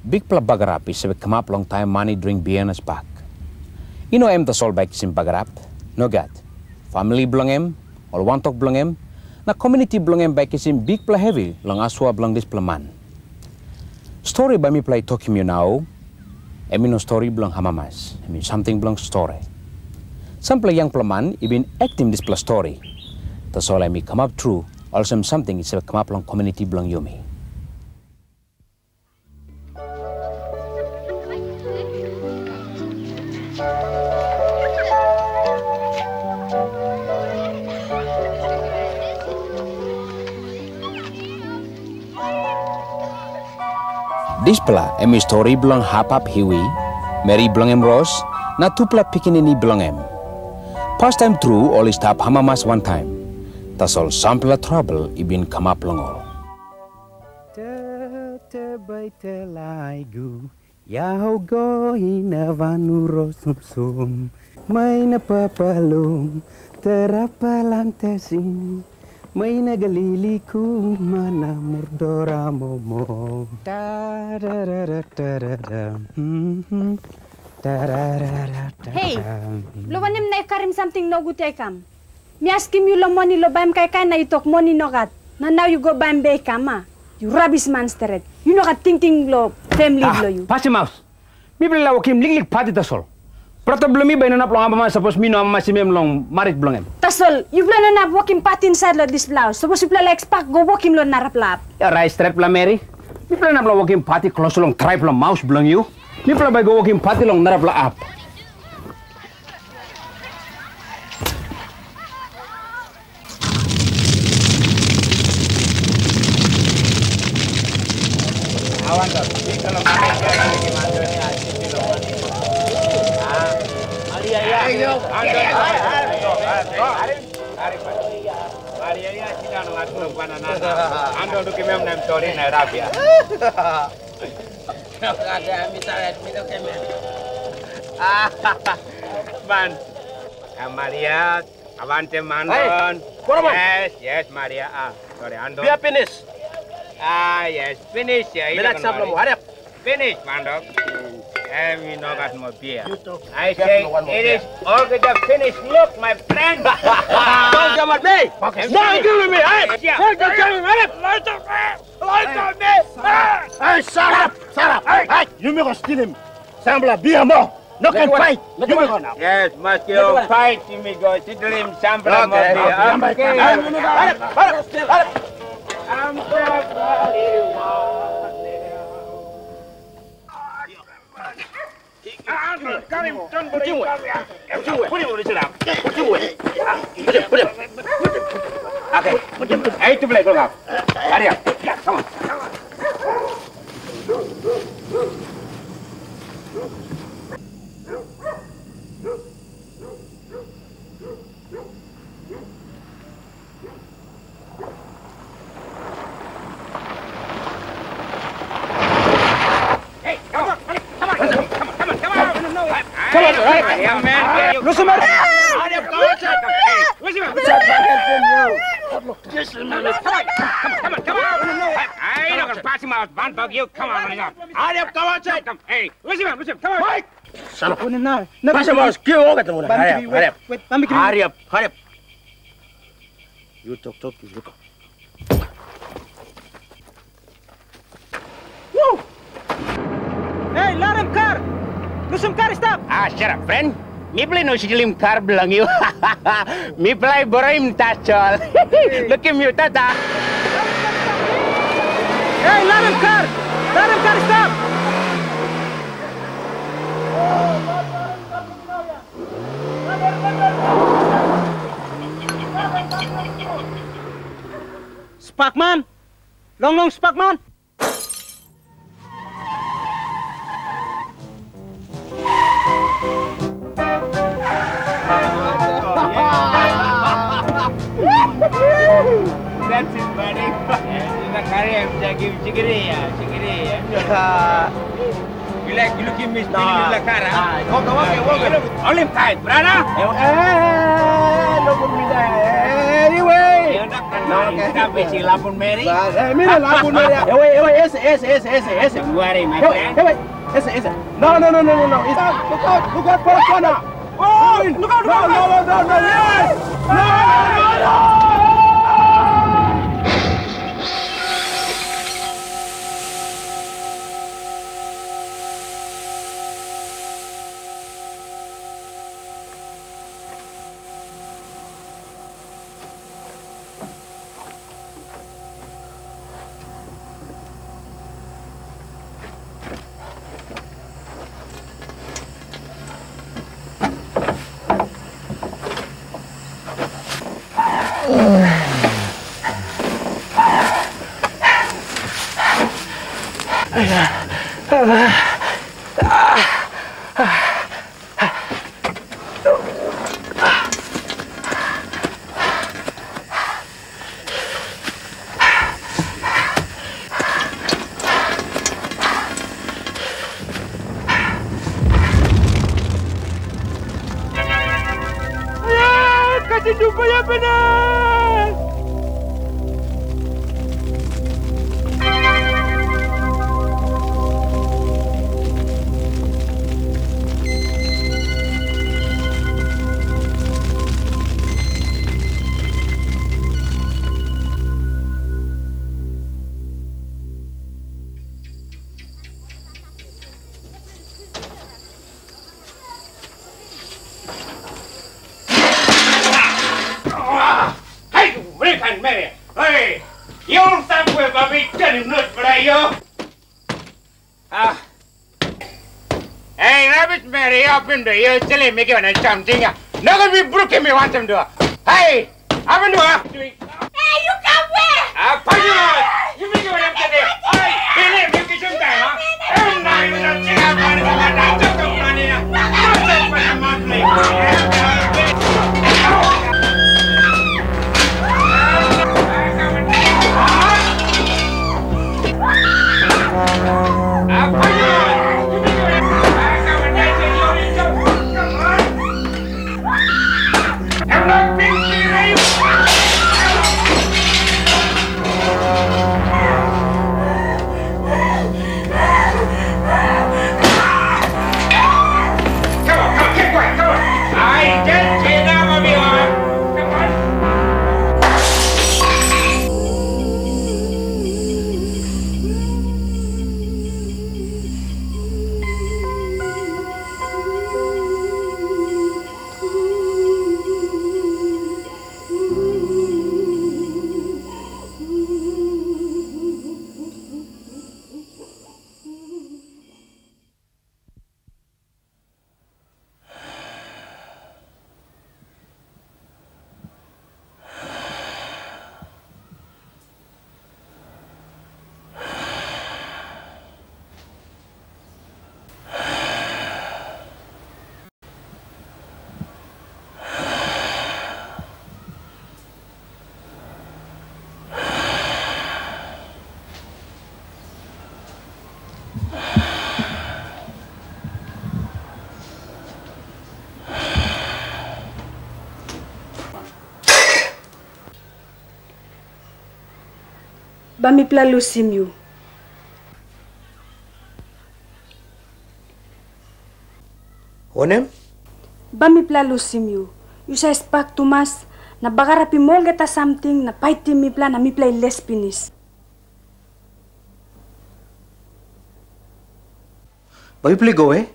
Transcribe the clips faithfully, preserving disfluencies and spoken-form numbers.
Bikpela bagarap i save kamap long taim man i dring bia na spak. I no em tasol bai i kisim bagarap. Nogat. Famili bilong em, ol wantok bilong em, na komuniti bilong em bai i kisim bikpela hevi long asua bilong dispela man. Stori bai mipela i tokim yu nau, em i no stori bilong amamas, em i samting bilong stori. Sampela yangpela man i bin aktim dispela stori, tasol em i kamap tru, olsem samting i save kamap long komuniti bilong yumi. Dispela em i stori bilong Hapap Hiwi, meri bilong em Ros, na tupela pikinini bilong em. Pastaim tru ol i stap amamas wantaim, tasol sampela trabel i bin kamap long ol. Tete bai telaigu, yau go ina vanu rosumsum, mai na papalum, terapalante sini, mai na galili kuma na murdora momo. Tararara, tarara, mhm, tararara, Hei, tarara, mhm. Bilong wanem na yu karim samting nogut ya i kam? Mi askim yu long moni long baim kaikai na yu tok moni nogat. Na nau yu go baim bia i kam, a? Yu rabis man stret. Yu no gat tingting long famili Ah, bilong yu. Pasim haus. Mipela i laik wokim liklik pati tasol. Brata bilong mi bai i no inap long amamas sapos mi no amamasim em long marit bilong em. Tasol, yupela i no inap wokim pati insait long dispela haus. Sapos yupela laik spak, go wokim long narapela hap. Ya rait stretpela meri. Mipela inap long wokim pati klostu long traipela maus bilong yu. Mipela bai go wokim pati long narapela hap. Maria, ya, sidang ngat pun pana nana. Ando dukim em nem toli na rabia. Ada mitaret mito kemen. Man. Ah, Maria, avante mandon. Hey, Koroman. Yes, yes, Maria. Ah, sorry, andon. Bia pinis. Ah, yes, finish ya. Bilat sablo mo, hariap. Finish, mandok. Eh, we no got more beer. I say it is already finished. Look, my friend. Don't come at me. No, give me, hey. Yeah. Don't come at me. Hey, shut up! Shut up! Hey, hey, yumi go stilim sampela bia moa. No ken pait. Yumi go nau. Yes, maski yu pait, yumi go stilim sampela moa bia. Okay. Hey, come on, come on, come on, come on, come on, come on, come on. Come on, come on, come on. Hey, young man, hey, you. Listen, man. Hey, listen, man. Hey, listen, man. Come on, come on, come on, come on. Hey, I don't pass him out, man, bug you. Come on, come on. Hurry up, come on, come on. Hey, listen, man, listen, come on. Mike! Sana. Pasim haus, kiu ogat muna. Hariap, hariap. Hariap, hariap. Yu toktok, yu lukaut. Hei, larim kar! Lusim kar i stap! Ah, shut up, friend. Mipela i no stilim kar bilong yu. Mipela i borim tasol. Lukim yu, tata. Hei, larim kar! Larim kar i stap! Spakman! Longlong Spakman! That's it, buddy. Yu na karim, yu na givim chikiri ya, chikiri ya. Yu laik, yu lukim mi spinning with the car, huh? Olim tight, brother. Eh, no good with that. Anyway. Stop it, you lapun Mary. Eh, mira lapun Mary. Eh, wait, eh, wait, ese, ese, ese, ese, ese. Don't worry, my friend. Eh, wait, ese, ese. No, no, no, no, no, no. It's, look out, look out for the corner. Oh, look out, look out. No, no, no, no, no. Yes. No, no, no, no. Hei, Rikan Mary! Hei, yu stap we babi tenim nus bra yu? Ah. Hei, rabis Mary, open do yu sili mi given samting ya. Nogut mi brukim mi wantem do. Hei, open do. Hey, you come where? Ah, pardon! You make it what I'm today. Hey, believe you get some time, huh? Hey, now you don't check out money, but I took the money. Don't take my money. Ah, pardon! You make it what I'm today. Bai mipela lusim yu. Wanem? Bai mipela lusim yu. Yu save spak tumas, na bagarapim olgeta samting, na paitim mipela, na mipela i les pinis. Bai yupela i go we?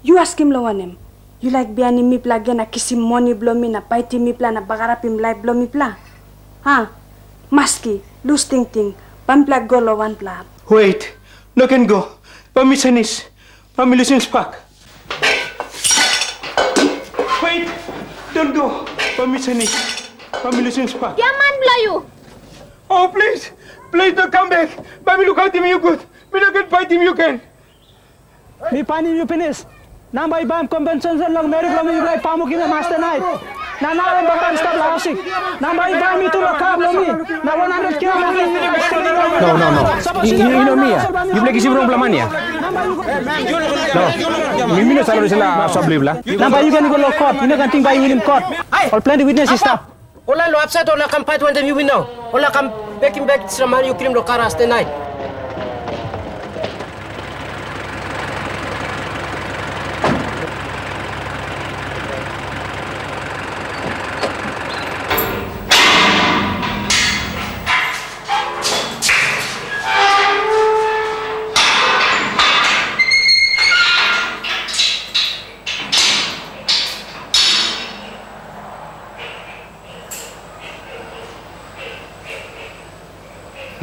Yu askim long wanem? Yu laik bihainim mipela gen na kisim moni bilong mi na paitim mipela na bagarapim laip bilong mipela? Ha? Maski, lus tingting, bai mipela go long wanpela hap. Wet, no ken go. Bai mi senis. Bai mi lusim spak. Wet, don't go. Bai mi senis. Bai mi lusim spak. Giaman bilong yu. Oh, plis, plis no kam bek. Bai mi lukautim yu gut. Mi no ken paitim yu gen. Mi painim yu pinis. Namba i baim kompensesen long meri bilong mi yupela i pamukim em asde nait. Na nau em bagarap i stap long hausik. Namba i baim mi tu long kar bilong mi. Na wan handret kilo bilong mi. No, no, no. I, i, i no mi ya. Yupela kisim rongpela man ya. No. Mi, mi no save long dispela sop bilong yupela. Namba yu ken i go long kot. Yu no ken ting bai yu winim kot. Ol planti witnes i stap. Ol lain long hapsait ol i kam pait wantaim yumi nau. Ol i kam bekim bek dispela man yu kilim long kar aste nait.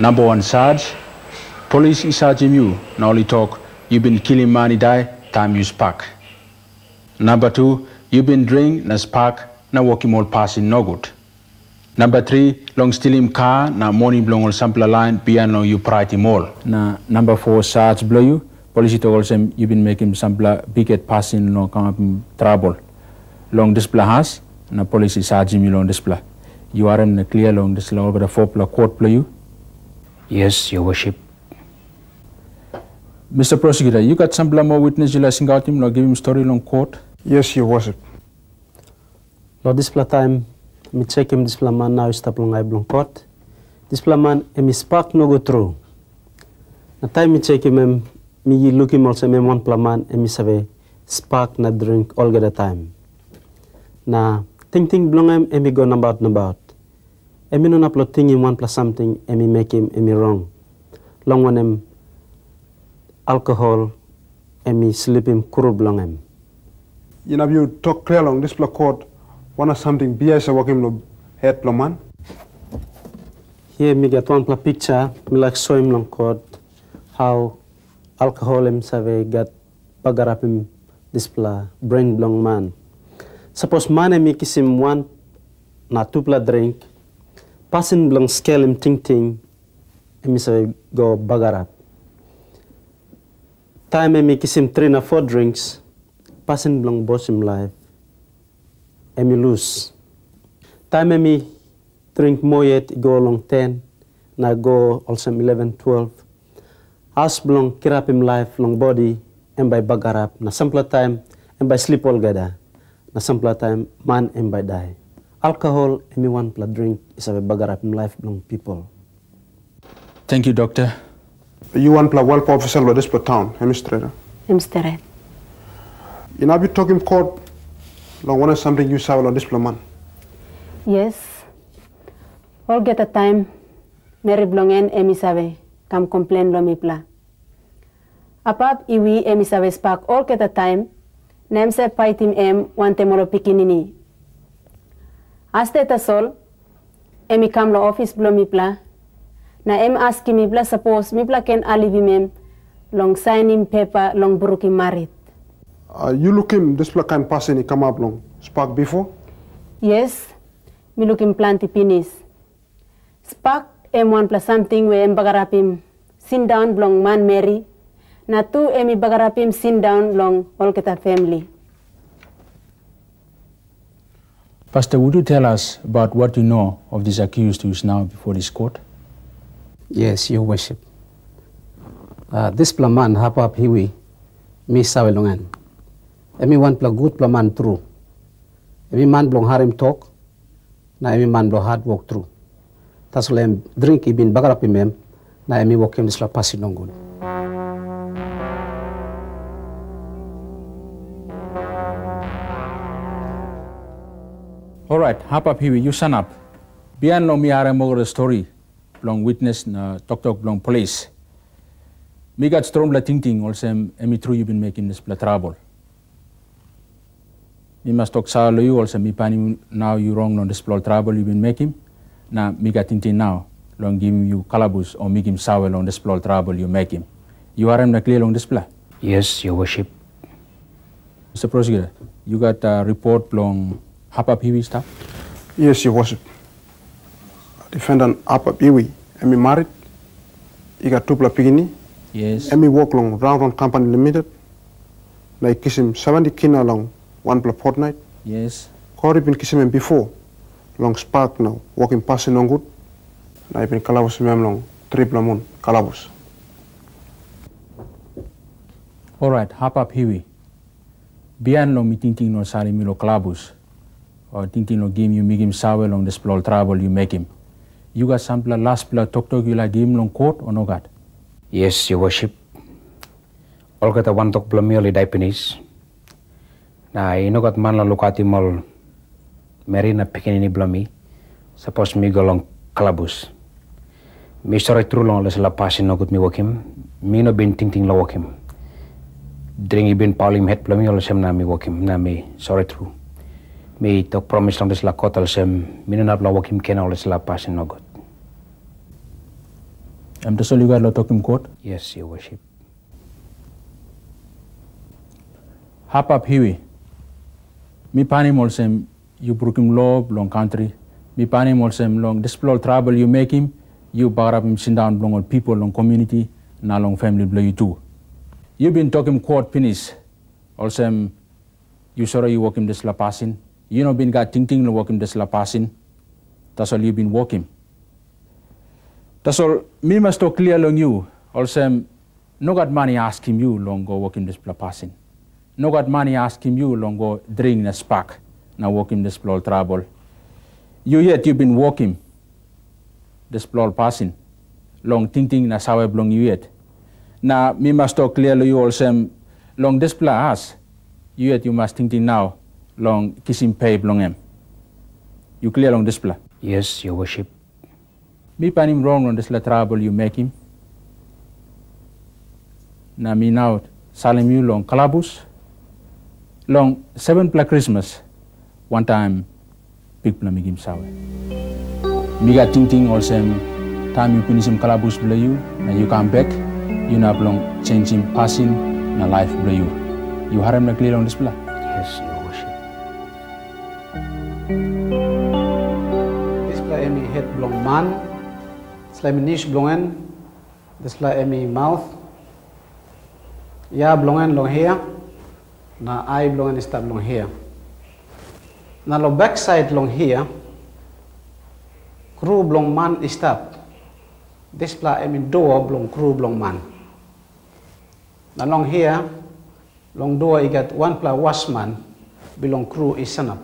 Namba wan saj, polis i sajim yu na ol i tok yu bin kilim man i dai taim yu spak. Namba tu, yu bin dring na spak na wokim ol pasin nogut. Namba tri, long stilim kar na moni bilong ol sampela lain bihain long yu praitim ol. Na namba fo, saj bilong yu, polis i tok olsem yu bin mekim sampela bikhet pasin long kamapim trabel long dispela as, na polis i sajim yu long dispela. Yu harim na klia long dispela olgeta fopela kot bilong yu? Yes, Your Worship. Mister Prosecutor, yu gat sampela moa witnes yu laik singautim long givim stori long kot? Yes, Your Worship. Long dispela taim mi sekim dispela man nau i stap long ai bilong kot, dispela man em i spak nogut tru. Na taim mi sekim em, mi lukim olsem em wanpela man em i save spak na dring olgeta taim. Na tingting bilong em em i go nabaut nabaut. Em i no inap long tingim wanpela samting em i mekim em i rong, long wanem, alkohol em i slipim kru bilong em. Inap yu tok klia long dispela kot wanem samting bia i save wokim long het bilong man? Hia mi gat wanpela piksa mi laik soim long kot, hau alkohol em save gat bagarapim dispela bren bilong man. Sapos man em i kisim wan na tupela dring, pasin bilong skelim tingting em i save go bagarap. Taim em i kisim tri na fo drinks, pasin bilong bosim laip em i lus. Taim em i dring moa yet i go long ten na go olsem ileven, twelve, as bilong kirapim laip long bodi em bai i bagarap, na sampela taim em bai i slip olgeta, na sampela taim man em bai i dai. Alkohol em i wanpela dring i save bagarapim laip bilong pipel. Tenkyu, Dokta. Yu wanpela welfare ofisa long dispela taun, em i stret, a? Em stret. Inap yu tokim kot long wanem samting yu save long dispela man? Yes. Olgeta taim meri bilong en em i save kam komplen long mipela. Apap Iwi em i save spak olgeta taim, na em save paitim em wantaim ol pikinini. Asde tasol, em i kam long ofis bilong mipela, na em askim mipela sapos mipela ken helpim em long sainim pepa long brukim marit. A, yu lukim dispela kain pasin i kamap long spak bipo? Yes, mi lukim planti pinis. Spak em wanpela samting we em bagarapim sindaun bilong manmeri, na tu em i bagarapim sindaun bilong olgeta famili. Pastor, would you tell us about what you know of this accused who is now before this court? Yes, Your Worship. Uh, dispela man Hapap Hiwi, mi save long en. Em i wanpela gutpela man tru. Em i man bilong harim tok, na em i man bilong hatwok tru. Tasol em dring i bin bagarapim em, na em i wokim dispela pasin nogut. Orait, Hapap Hiwi, yu sanap. Bihain long mi harim olgeta stori bilong witnes na toktok bilong polis, mi gat strongpela tingting olsem em i tru yu bin mekim dispela trabel. Mi mas tok save long yu olsem mi painim nau yu rong long dispela ol trabel yu bin mekim, na mi gat tingting nau long givim yu kalabus o mekim save long dispela ol trabel yu mekim. Yu harim na klia long dispela? Yes, Your Worship. Mister Prosecutor, yu gat uh, ripot bilong Hapap Hiwi i stap? Yes, Your Worship. Defendant Hapap Hiwi, em i marit, i gat tupela pikinini. Yes. Em i wok long Round Round Company Limited, na i kisim seventy kina long wanpela fotnait. Yes. Kot i bin kisim em bipo long spak na wokim pasin nogut, na i bin kalabusim em long tripela mun kalabus. Orait, Hapap Hiwi. Bihain long mi tingting long salim yu long kalabus, o tingting long givim yu mekim save long dispela ol trabel yu mekim. Yu gat sampela laspela toktok yu laik givim long kot, o nogat? Yes, Your Worship. Olgeta wantok bilong mi ol i dai pinis, na i no gat man long lukautim ol meri na pikinini bilong mi, sapos mi go long kalabus. Mi sori tru long ol dispela pasin nogut mi wokim. Mi no bin tingting long wokim. Dring i bin paulim het bilong mi, olsem na mi wokim, na mi sori tru. Mi tok promis long dispela kot olsem, mi no inap long wokim gen ol dispela pasin nogut. Em tasol yu gat long tokim kot? Yes, Your Worship. Hapap Hiwi, mi painim olsem yu brukim lo bilong kantri. Mi painim olsem long dispela ol trabel yu mekim, yu bagarapim sindaun bilong ol pipel long komuniti na long famili bilong yu tu. Yu bin tokim kot pinis, olsem yu sori yu wokim dispela pasin. Yu no bin gat tingting long wokim dispela pasin, tasol yu bin wokim. Tasol mi mas tok klia long yu, olsem, nogat man i askim yu long go wokim dispela pasin. Nogat man i askim yu long go dring na spak na wokim dispela ol trabel. Yu yet yu bin wokim dispela ol pasin long tingting na save bilong yu yet. Na mi mas tok klia long yu olsem, long dispela as, yu yet yu mas tingting nau long kisim pe bilong em. Yu klia long dispela? Yes, Your Worship. Mi painim rong long dispela trabel yu mekim, na mi nau salim yu long kalabus long sevenpela krismas, wantaim Bikpela mekim save. Mi gat tingting olsem, taim yu pinisim kalabus bilong yu na yu kam bek, yu inap long senisim pasin na laip bilong yu. Yu harim na klia long dispela? Yes, Your Worship. Dispela em i het bilong man, dispela em i nis bilong en, dispela em i maus, ya bilong en long hia, na ai bilong en i stap long hia. Na long baksait long hia, kru bilong man i stap. Dispela em i dua bilong kru bilong man. Na long hia, long dua i gat wanpela wasman bilong kru i sanap.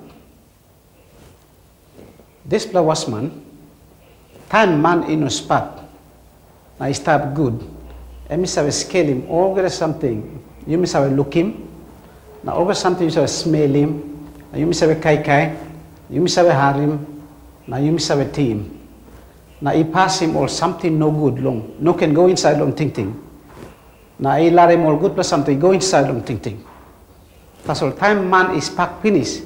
Dispela wasman, taim man i no spak na i stap gut, em i save skelim olgeta samting yumi save lukim, na olgeta samting yumi save smelim, na yumi save kaikai, yumi save harim, na yumi save tim, na i pasim ol samting nogut long no ken go insait long tingting, na i larim ol gutpela samting i go insait long tingting. Tasol taim man i spak pinis,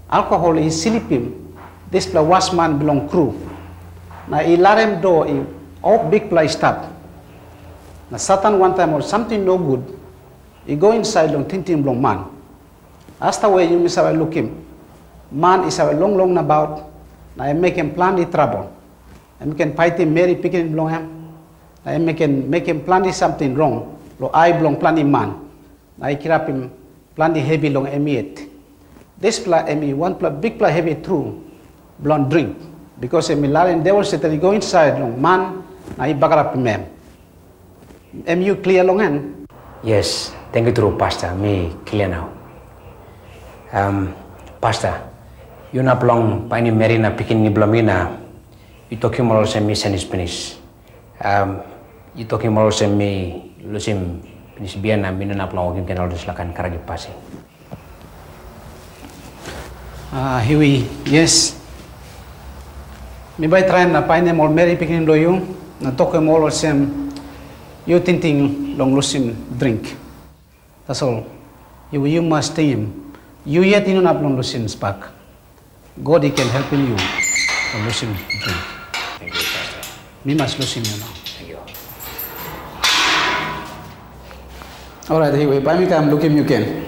alkohol i slipim dispela wasman bilong kru, na i larim dua i op bikpela i stap. Na Satan wantaim ol samting nogut i go insait long tingting bilong man. Asta we yumi save lukim, man i save longlong nabaut, na em mekim planti trabel. Em i ken paitim meri pikinini bilong em, na em i ken mekim planti samting rong long ai bilong planti man, na i kirapim planti hevi long em yet. Dispela em i wanpela bikpela hevi tru bilong dring, bikas em i larim Devil Satan i go insait long man na i bagarapim em. Em yu klia long en? Yes, tenkyu tru, Pasta. Mi klia nau. Um, Pasta, yu inap long painim meri na pikinini bilong mi na yu tokim ol olsem mi senis pinis. Um, yu tokim ol olsem mi lusim pinis bia na mi no inap long wokim gen ol dispela kain kranki pasin. Ah, Hiwi, yes. Mi bai traim na painim ol meri pikinini bilong yu, na tokim ol olsem, yu tingting long lusim dring. Tasol, yu, yu mas tingim, yu yet yu no inap long lusim spak. God i ken helpim yu long lusim dring. Mi mas lusim yu nau. Orait, Hiwi, bai mi kam lukim yu gen.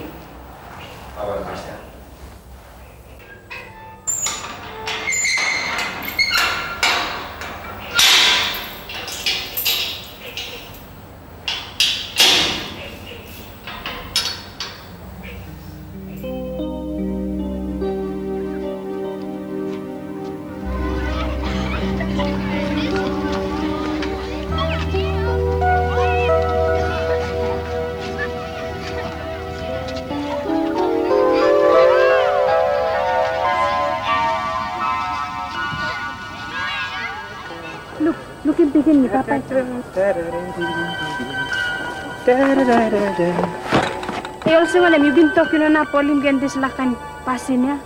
Ni papa. E olsem wanem yu bin tok yu no inap holim gen dispela kain pasin ya?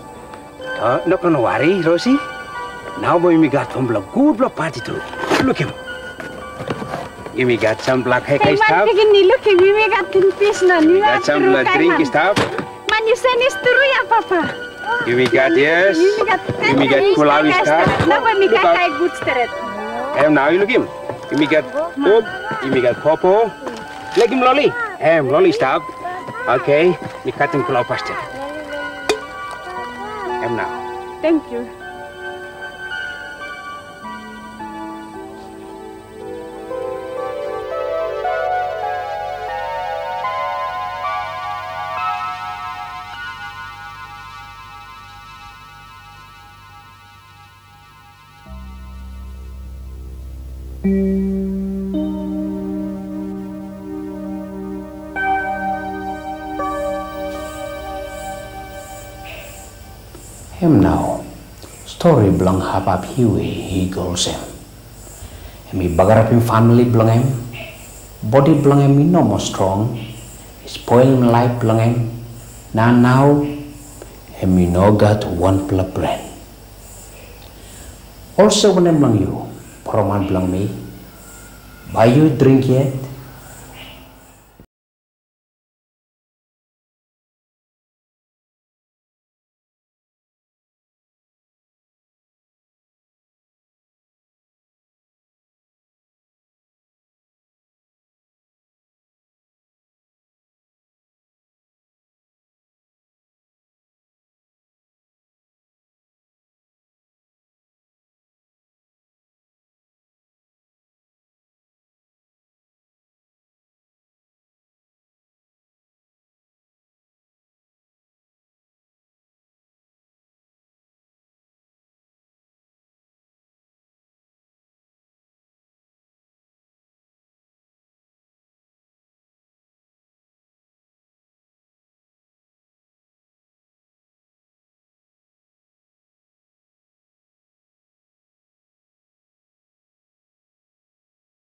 No ken wari, Rosi. Nau bai yumi gat wanpela gutpela pati tru. Lukim. Yumi gat sampela kaikai stap. Pikinini, lukim, yumi gat tin pis na yumi gat sampela dring stap. Man, yu senis tru ya, papa. Yumi gat, yes. Yumi gat kulau i stap. Nau bai mi kaikai gut stret. Em nau yu lukim. Yumi gat up, yumi gat popo. Lekim loli. Em loli stap. Oke, mi katim kulau pasten. Em nau. Thank you. Em nau, stori bilong Habab Hiwe i go olsem. Em i bagarapim famili bilong em, bodi bilong em i no moa strong, i spoilim laip bilong em, na nau em i no gat wanpela pren. Olsem wanem long yu, poroman bilong mi? Bai yu dring yet,